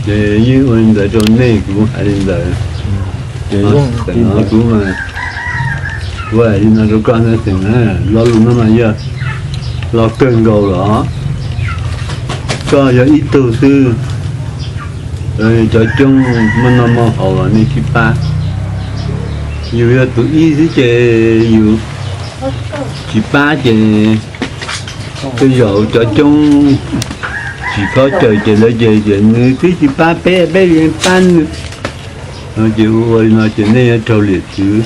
Ces yeej ua li ntawd rau nej, kuv hais li ntawd. Ces kuv, kuv hais li no rau koj ntag xeem, lo lus no mas yog lo kawg nkaus los. Koj yog ib tug xwb, cov coob muaj noj muaj haus los nej tsis pab. Yus yog tus ib xwb ces yus tsis pab ces tej zaum cov coob tsis khaub caws ces lawv ces tias nws twb tsis pab peb, peb li pab nws. No ces ua li no ces nej yuav raug liam txwv.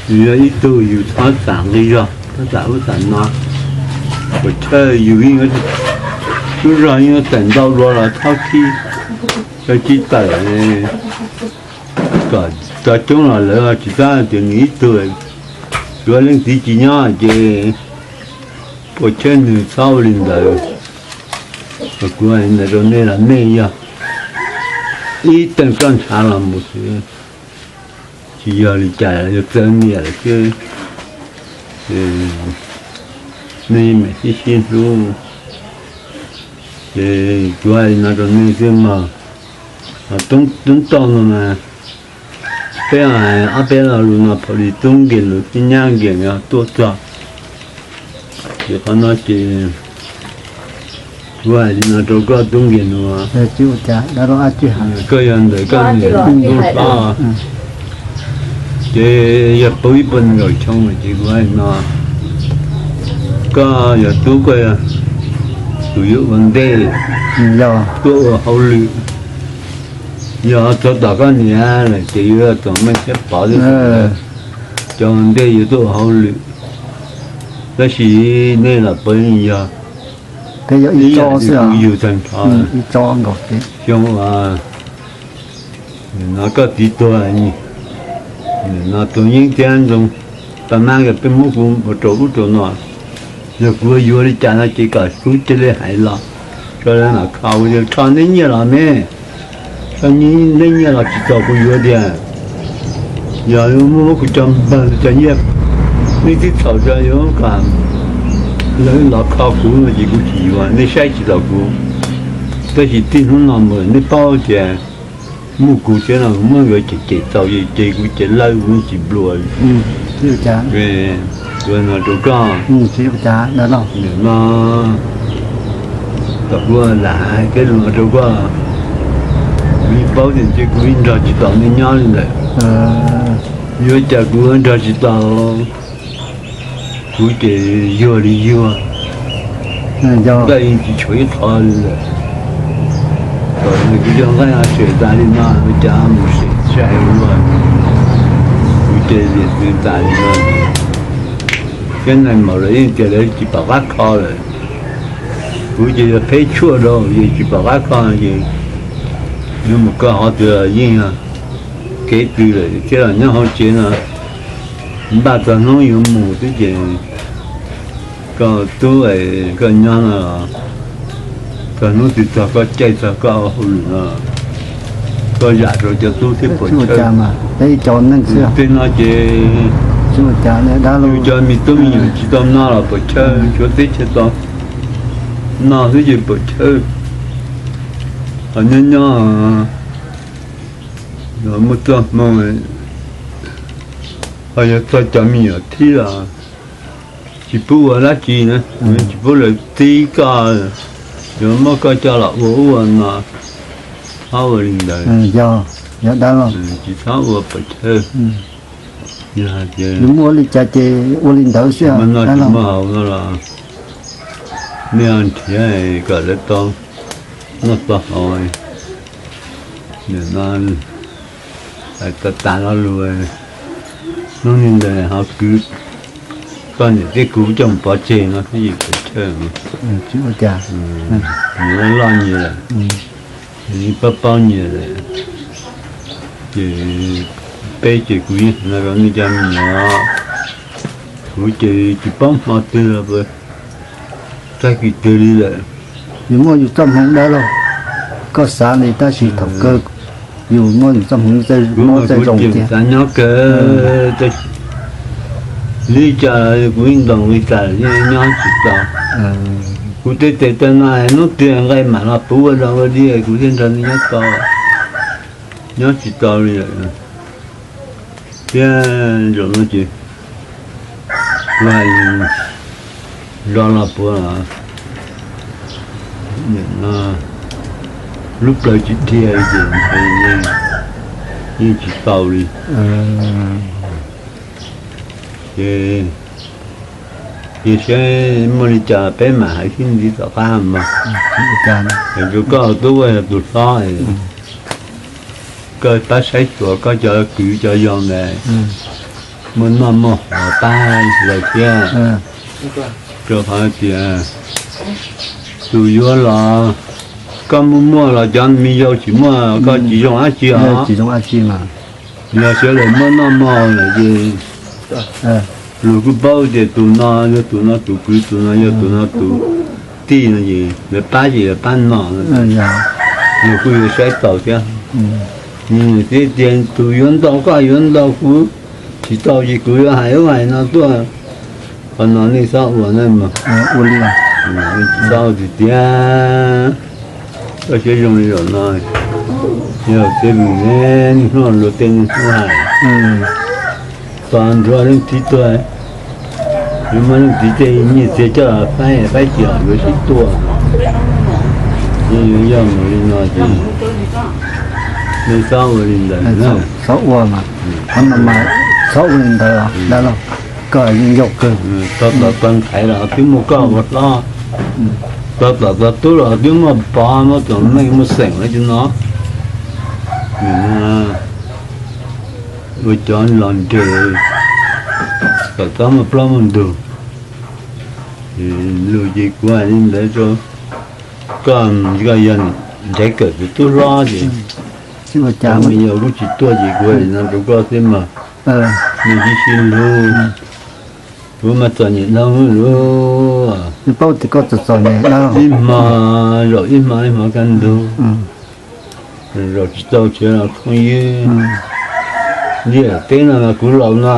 Yus yog ib tug yus txhob xam nqi zog, txhob xam ub xam no. Puas chawj yus yeej, lub zog yeej tawm ntau dua los txhob khib, txhob khib tawm kom cov coob los lawv tsis tab tias nws ib tug, yuav leej txiv tsis nyob ces puas chawj nws txhob ua li ntawd. Kuv hais ntawd rau nej los nej yog ib teej koj ntshav los mus xwb, tsis yog li cas, yog txawv niam lawm xwb. Nej mam sib sib hlub. Ces kuv hais li no rau nej xwb mas, tub tauj no mas peb hais ob peb lo lus no phau li tub nkiag nus thiab nyab nkiag nws tuaj txog. Ces qhov no ces kuv hais li no rau koj tub nkiag nus, koj yog ntawm koj niam tub hlob, ces yog puv ib puas nees nkaum xyoo ces kuv hais no, koj yog tub koj tus yuav ua ntej, tuaj ua hauj lwm. Yog txog tom koj niam lawm ces yuav txom meej thiab pov thiab, cov ua ntej yuav tuaj ua hauj lwm. Tab sis nej los puav leej yog ib yam li kuv yug tag nrho. Xyoo uas nim no koj txiv tuag, nim no tuag yeeb thiab ntxoo, pab mab peb muab kuv ua rau ub rau no. Yog kuv yuav li cas no ces kom kuv cia li hais los, rau lawv mam kho, kuv yuav rho neb nyiaj los me, rho neb nyiaj los tsis txaus kuv yuav tiag. Yog muab kuv cov npawg cov nyiaj, neb twb txhaum tso yuav kom lawv los kho kuv no ces kuv tsis yuav, nej saib tsis taus kuv. Tab sis txij hnub no mus nej paub tias muaj kuv thiab no muab nkawd cem cem txaus ces kuv ces lawv kuv tsis nplua. Kuv no rau koj, nim no tom kuv lam hais tej lus no rau koj, kuv yeej paub tias ntshe kuv yeej nrog tsis tau nej nyob li ntawd. Yuav cas kuv nrog tsis tau, kuv ces yuag li yuag, nqaij yeej tsis tshuav ib qho li lawm. Kom nws kuv cov nqaij no sem tas li no, cas mus sem tsis hais ua luaj, kuv ces liam txwv tas li no. Thiab nais maum lawv yeej tias lawv tsis pom qab kho lawm. Kuv ces yog pheb tshuaj rau ces tsis pom qab kho ces yuav mus kho qhov twg los yeej yog kev twg lawm thiab los nyob hauv tsev no npaj txog hnub yuav mus xwb ces koj tub, koj nyob no los txog hnub twg txog koj caij txog koj ua hauj lwm no, koj zam rau cov tub thiab puas chawj. Tej no ces yus cov me tub me nyuam tsis tau noj los puas chawj, tshuav teb chaws tau noj xwb ces puas chawj. Ho nyob nyob muaj txoj hmoo ho yog txog cov me nyuam thib los tsis pub ua dab tsi na, tsis pub lawv txib koj, yuav muab koj coj los ua ub ua no, txhob ua li ntawd. Tsis txhob ua puas chawj. Yog hais tias muaj li cas ces ua li ntawd xwb, muaj noj tsis muaj haus no los nej nrhiav kom lawv tau noj tau haus. Nim no hais tas tas lo lus, hnub li ntawd ho kwv koj niam thiab kuv coj mus pov tseg no thiab ces puas chawj. Nws loj nyias lawm, nws paub paub nyias lawm. Ces peb ces kuv yeej hais no rau nej cov me nyuam, kuv ces tsis paub hmo twg los tag kis twg li lawm. Yus muaj yus txoj hmoov dawb laug, koj xav li tab sis thaum kawg yus muaj yus txoj hmoov, kuv mas kuv tseem xav nyob kawg, Li cas kuv yeej ntoos li cas yeej nyob tsis tau. Kuv tej tes tej no hnub twg nqaij mam los puv ua dog ua dig kuv thiaj nrog nws nyob tau, nyob tsis tau li lawm. Thiab zaum no ces kuv hais los los puav, lub plawv tsis dhia li ces yeej tsis tau li. Ces, ces saib muaj li cas peb mam hais sib ntsib tom qab mog. Hais rau koj tub koj yog tus hlob, koj pab saib xyuas koj cov kwv cov yau ntawd muaj noj muaj haus pab lawv thiab. Rau qhov tias tus yuav los koj muaj muaj los cov me yau tsis muaj koj tsis zoo dab tsi os. Yog sawv daws muaj noj muaj haus lawm ces luag kuj paub tias tus no yog tus no tus kwv, tus no yog tus no tus tij no ces lawv pab ces lawv pab no, luag kuj yuav saib taus thiab. Nws thiaj tias tus yuav ntau koj yuav ntau kuv tsis tau ces kuv yuav hais ub hais no tuaj. Qhov no nej txhob ua na mog. Tsis txhob ua tiag tiag. Koj siab zoo li zaum no, yog txiv lws ne, niaj hnub luag tej niaj hnub hais, tos nrog leej txiv tuag, yuav muab leej txiv tej nyiaj txiag coj faib faib cia yuav sib tua. Yeej yuav yog mus li no ces nej txhob ua li ntawd na. Txhob ua mas, txhob ua li ntawd dab laug, koj yeej yog kawg. Tau tom tau nqhaiv los twb muaj koj ua hlob, tau tom tau tub los twb muaj pov muaj txom neej muaj xeem lawm cov no. Ua cov los nres kom txhob muaj plaub muaj ntug. Lus ces kuv hais li ntawd rau koj, koj yog nrhiav kawm tus tub hlob ces me nyuam kuj tsis tuaj ces kuv hais li no rau koj thiab mas. Nej sib sib hlub, kuv mas txom nyem dhau lawm. Ib hmo zaum ib hmo ib hmo kaj ntug, zaum tsis tau tsev los phooj ywg. Ntiaj teb no mas kuv laus no,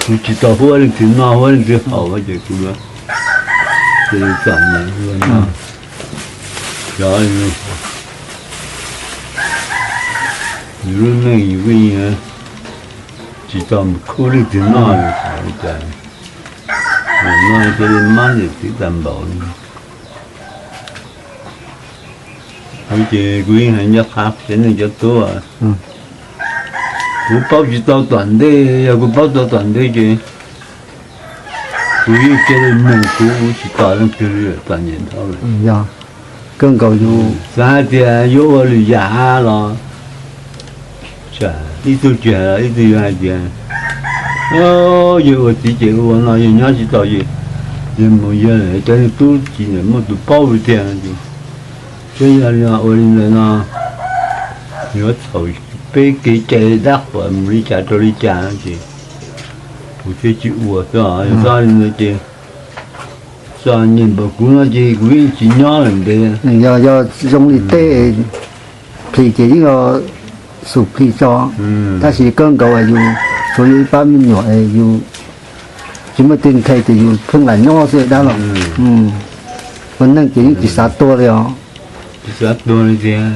kuv tsis tau huab leej twg noj huab leej twg haus ces kuv ces txom nyem ua no. Cov yus lub neej yus yeej tsis tau mus khub leej twg noj li cas, no cia li mab niam txiv tag npaum li. Ces kuv yeej hais ncaj qha tsev neeg cov tub, kuv paub tsis tau tom ntej, yog kuv paub tau tom ntej ces kuv yeej cia li mus, kuv tsis tos leej twg li, txom nyem dhau lawm. Kawg nkaus yus xav hais tias yuav ua lwm yam los tsam ib tug tsis hais los ib tug yuav hais tias yawg ua txiv ces ua no, yawg nyob tsis tau ces yawg mus, yawg cov tub tsis muaj tus paub li tiag no ces, twb yog li no ua li ntawd no, yuav txhaum peb kev cai dab qhuas mus li cas rau li cas no ces kuv thiaj tsis ua xwb. Yog txhob li ntawd ces txom nyem npaum kuv no ces kuv yeej tsis nyob lawm ntev. Yog, yog zoo li tej plhis ces yeej xus plhis tso, tab sis kawg nkaus yus tshuav yus ib pab me nyuam, yus tsis muaj tej nthe ces yus pheej lam nyob xwb dab laug. Ua neej ces yeej tsis xav tuag li os. Tsis xav tuag li tiag,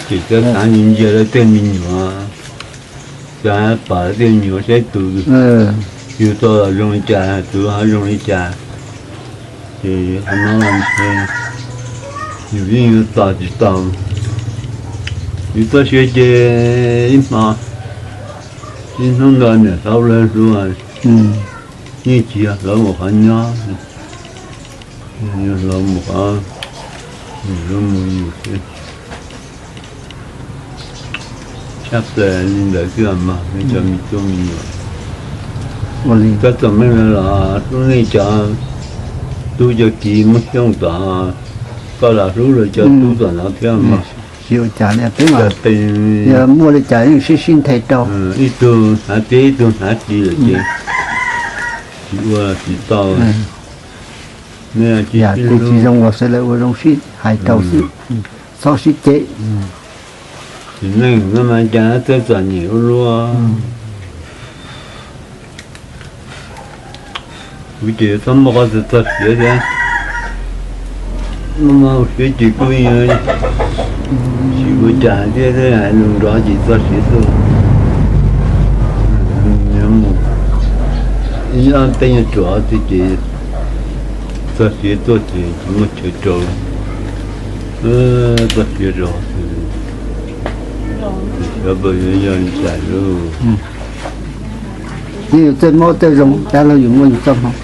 ces xav ntsia ntsia lawv tej me nyuam, xav pom lawv tej me nyuam saib tus yug tau los zoo li cas, tus ho zoo li cas. Ces qhov no los ntshe yus yeej yuav tos tsis tau. Yus txoj sia ces ib hmo, ib hnub nto niam hlauv lawv hlub, yeej tsis yog hlauv mus qhov nyob, yog hlauv mus qhov mus hlub mus yus xwb. Tshaj plaws li ntawd xwb os mog, nej cov me tub me nyuam. Ua li koj txom nyem los hlub nej cov tub cov kiv Hmoob Xyooj tom, koj los hlub lawv cov tub tom no thiab mog. Tsis ua cas li, peb mas yog muaj li cas yeej sib sib nthe rau. Ib tug hnav teb ib tug hnav ris lawm ces tsis ua tsis tau. Nej tus tsis zoo los sawv daws ua zoo sib hais rau xwb, txhob sib cem. Txiv neej no mas cas txawj txom nyem ua luaj. Kuv ces yuav txhob muaj qhov txog siav thiab. Muaj siav ces kuj yeej tsis ua cas thiab, nrov ces txog siav tuaj. Ib ob tej nyuag tsuam xwb ces txog siav tuaj ces tsis muaj chaw rau. Txog siav rau xwb, xyov puas yuav yog li cas lauj. Yeej yus txawj mob txawj zoo, dab laug yus muaj yus txoj hmoov,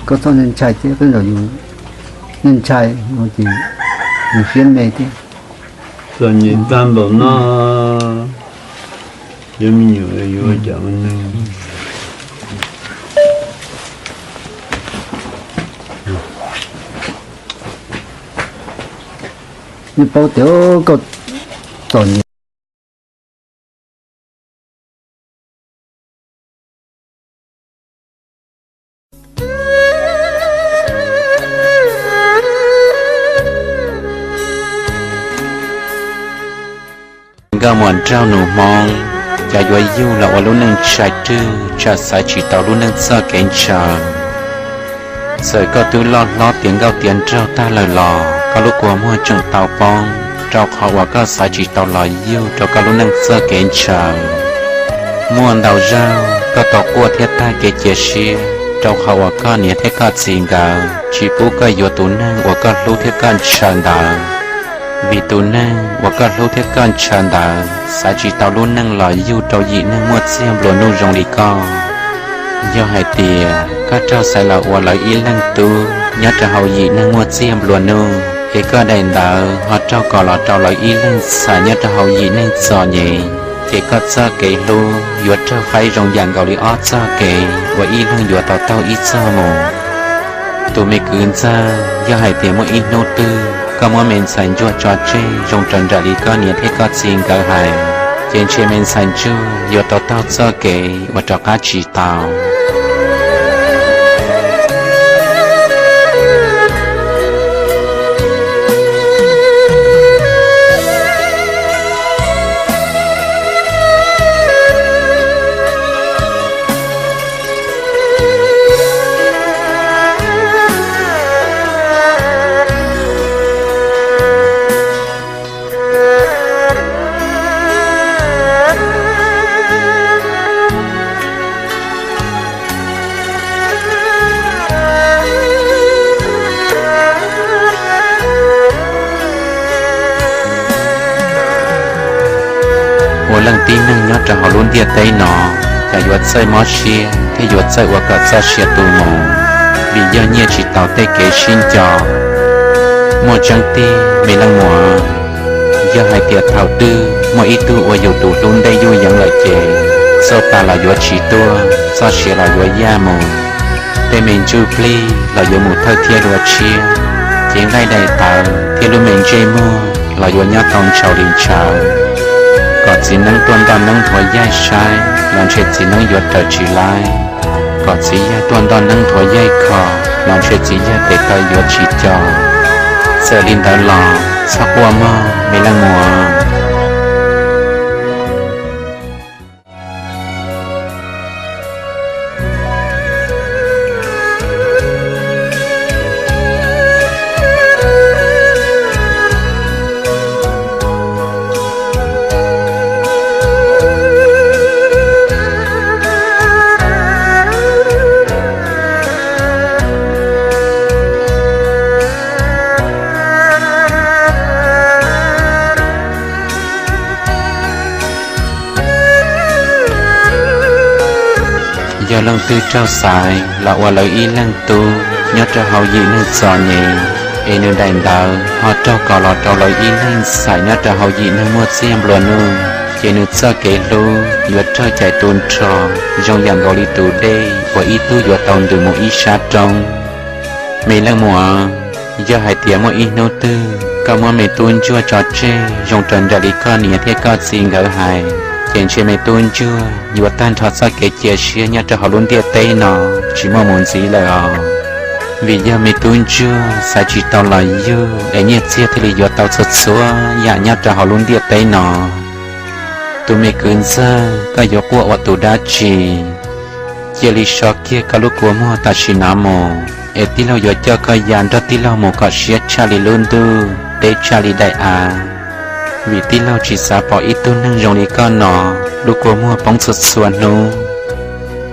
koj txhob ntshai thiab, koj nrog yus ntshai no ces yus siab me thiab. Txom nyem tag npaum no, yog me nyuam yuav ua cas ua neej. Yeej paub tias koj txom nyem. Nkauj muam nraug nus Hmoob, cov yuav yug los ua lub neej tshaib rwg tsam xaiv tsis tau lub neej txoj kev ntshaw. Txawm koj twb loj hlob tiav nkauj tiav nraug tag lawm los koj lub kua muag tseem tau poob, rau qhov uas koj xaiv tsis tau los yug rau koj lub neej txoj kev ntshaw. Muaj ntau zaug koj tau quaj thiab tag kev cia siab, rau qhov uas koj niam thiab koj txiv nkawd tsis pub koj yuav tus neeg uas koj hlub thiab koj ntshaw ntawd. Vim tus neeg uas koj hlub thiab koj ntshaw ntawd xaiv tsis tau lub neej los yug rau yim neeg muaj txiag nplua nuj zoo li koj. Yog hais tias koj raug xaiv los ua lawv ib leeg tub nyob rau hauv yim neeg muaj txiag nplua nuj, es koj daim ntawv ho raug kos los rau lawv ib leeg ntxhais nyob rau hauv yim neeg txom nyem, ces koj txoj kev hlub yuav raug faib zoo yam nkaus li ob txoj kev uas ib leeg yuav tau taug ib txoj mus. Tus me kwv ntxawg, yog hais tias muaj ib hnub twg koj muab me ntxhais ntsuag tso tseg zoo raws nraim li koj niam thiab koj txiv nkawd hais, ces ntshe me ntxhais ntsuag yuav tau taug txoj kev uas rov qab tsis tau. Ua leej tib neeg nyob rau hauv lub ntiaj teb no, cas yuav txawj mob siab thiab yuav txawj ua kom txoj sia tu mus, vim yog nyiaj tsis tau tej kev sib nco. Muaj tseeb tiag me leej muam, yog hais tias thaum twg muaj ib tug ua yus tus hlub ntej yuj yeev lawm ces, txoj pa los yuav tsis tuaj, txoj sia los yuav yaj mus. Tej me ntsuj plig los yuav mus thawj thiab dua tshiab, cev nqaij daim tawv thiab lub me ntsej muag los yuav nyob tau ntshaus li ntshaus. Kom txiv neeb tuaj ntoj neeb nthuav yaig saib los ntshe txiv neeb yuav raws tsis laib. Kom txiv yaig tuaj ntoj neeb nthuav yaig kho los ntshe txiv yaig tes taw yuav tsis co. Txawm li ntawd los txhob quaj mog me leej muam. Yog leej twg raug xaiv los ua lawv ib leeg tub nyob rau hauv yim neeg txom nyem, es nws daim ntawv ho raug kos los rau lawv ib leeg ntxhais nyob rau hauv yim neeg muaj txiag nplua nuj, ces nws txoj kev hlub yuav raug cais tu nrho zoo yam nkaus li tus dej uas ib tug yuav tau ntws mus ib sab roob. Me leej muam, yog hais tias muaj ib hnub twg koj muab me tub ntsuag tso tseg zoo raws nraim li koj niam thiab koj txiv nkawd hais, ces ntshe me tub ntsuag yuav tag nrho txoj kev cia siab nyob rau hauv lub ntiaj teb no tsis muaj mus ntxiv lawm os. Vim yog me tub ntsuag xaiv tsis tau los yug es nyiaj txiag thiaj li yuav tau txhua txhua yam nyob rau hauv lub ntiaj teb no. Tus me kwv ntxawg, koj yuav quaj ua tus dab tsi? Cia li so kiag koj lub kua muag tam sim no mus, es tij laug yuav coj koj ya nrog tij laug mus kom siab tshaj li lub ntuj, deb tshaj li daim av. Vim tij laug tsis xav pom ib tug neeg zoo li koj no lub kua muag poob txhua txhua hnub.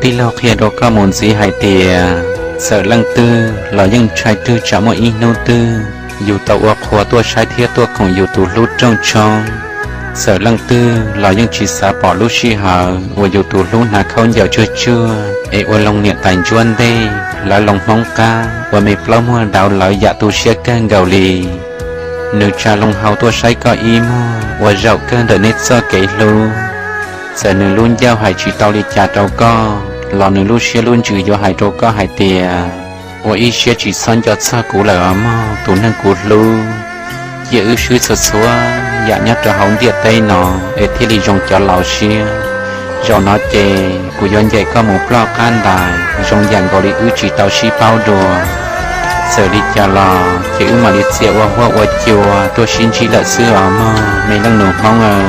Tij laug qhia rau koj mus ntxiv hais tias, txawm leej twg los yeej ntshai twg tsam muaj ib hnub twg yus tau ua qhua tuaj saib thiab tuaj koom yus tus hlub rooj tshoob. Txawm leej twg los yeej tsis xav pom lub sij hawm uas yus tus hlub hnav khaub ncaws tsuag tsuag es ua loo niam tais ntsuab ntej, lawv loo Hmoob qab ua me plaub muag dauv lawv yam tu siab kawg nkaus li. Nws tsa loo hau tuaj saib koj ib muag ua zaum kawg ntawm nej txoj kev hlub. Txawm nws lub ncauj hais tsis tau li cas rau koj los nws lub siab lub ntsws yuav hais rau koj hais tias, ua ib siab tsis txhob nco txog kuv lawm os mog tus neeg kuv hlub. Cia wb swb txhua txhua yam nyob rau hauv ntiaj teb no es thiaj li zoo cov laus siab. Zaum no ces kuv yuav ncaim koj mus ploj qab ntais zoo yam nkaus li wb tsis tau sib paub dua. Txawm li cas los ces wb mam li txia ua huab ua cua tuaj sib ntsib lawm xwb os mog me leej nus Hmoob aw.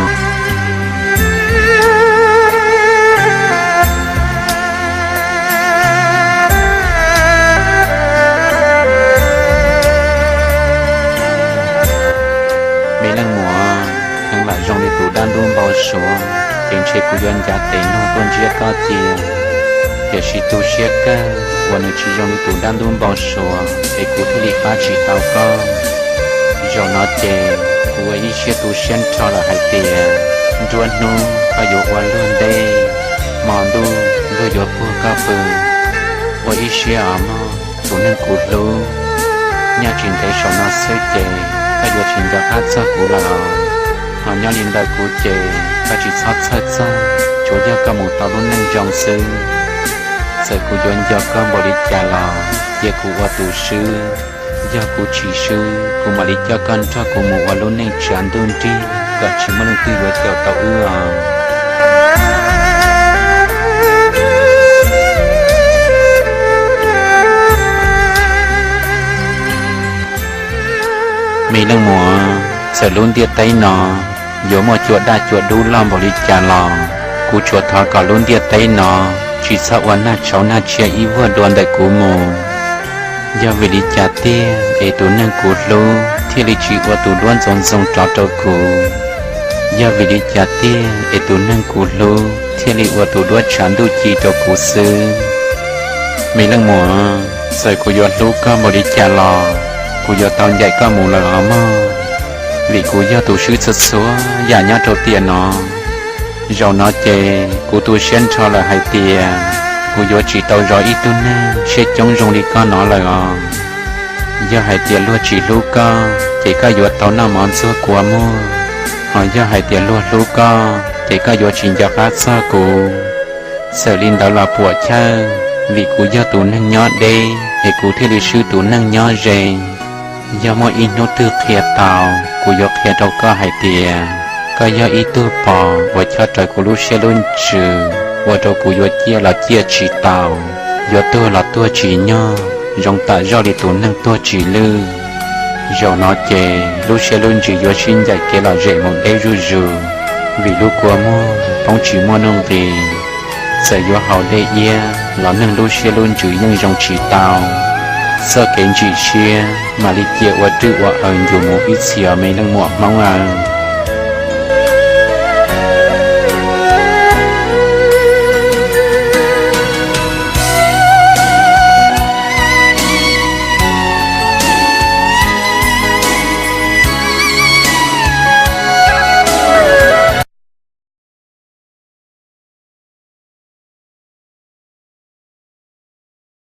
Me leej muam, kheev lam zoo li tus dab ntub npau suav ces ntshe kuv yuav ncav tes nug tuaj ntsiab koj cia. Tiam sis tu siab kawg uas nws tsis zoo li tus dab ntub npau suav es kuv thiaj li pab tsis tau koj. Zaum no ces kuv ua ib siab tu siab nrho lawm hais tias, nruab hnub koj yuav ua luag ntej, hmo ntuj luag yuav puag koj pw. Ua ib siab os mog tus neeg kuv hlub, nyob tsis ntev saum no xwb ces koj yuav tsis nco qab txog kuv lawm os. Ho nyob li ntawm kuv ces koj tsis txhob txhawj txog, tsuas yog koj mus tau lub neej zoo xwb. Txawm kuv yuav nco koj npaum li cas los cia kuv ua tus swb. Yog kuv tsis swb kuv mam li coj koj nrog kuv mus ua lub neej tsav ntuj nrig kom tsis muaj leej twg yuav caum tau wb os. Me leej muam, txawm lub ntiaj teb no yuav muaj cua daj cua dub loj npaum li cas los kuv tsuas thov kom lub ntiaj teb no tsis txhob ua nag tshauv nag tshiab ib vuag dua ntawm kuv mus. Yog vim li cas tiag es tus neeg kuv hlub thiaj li tsis ua tus duab ntxoov ntxoo rov rau kuv? Yog vim li cas tiag es tus neeg kuv hlub thiaj li ua tus duab tshav ntuj ci rau kuv xwb? Me leej muam, txawm kuv yuav hlub koj npaum li cas los kuv yuav tau ncaim koj mus lawm os mog, vim kuv yog tus swb txhua txhua yam nyob rau tiam no. Zaum no ces kuv tu siab nrho lawm hais tias kuv yuav tsis tau zov ib tug neeg siab coob zoo li koj no lawm os. Yog hais tias luag tsis hlub koj ces koj yuav tau noj mov ntxuag kua muag, ho yog hais tias luag hlub koj ces koj yuav tsis nco qab txog kuv. Txawm li ntawd los puam chawj, vim kuv yog tus neeg nyob deb es kuv thiaj li swb tus neeg nyob ze. Yog muaj ib hnub twg qhia tau, kuv yuav qhia rau koj hais tias koj yog ib tug pos uas chob rawv kuv lub siab lub ntsws, ua rau kuv yuav ciaj los ciaj tsis tau, yuav tuag los tuag tsis nyog, zoo tam zoj li tus neeg tuag tsis lwj. Zaum no ces lub siab lub ntsws yuav sib ncaim kev lom zem mus deb zuj zus, vim lub kua muag poob tsis muaj nuj nqis. Txawm yuav haus dej iab los neeg lub siab lub ntsws yeej zoo tsis tau. Txoj kev ntsim siab mam li cia ua rwj ua aws ncuv mus ib txhis os me leej muam Hmoob aw.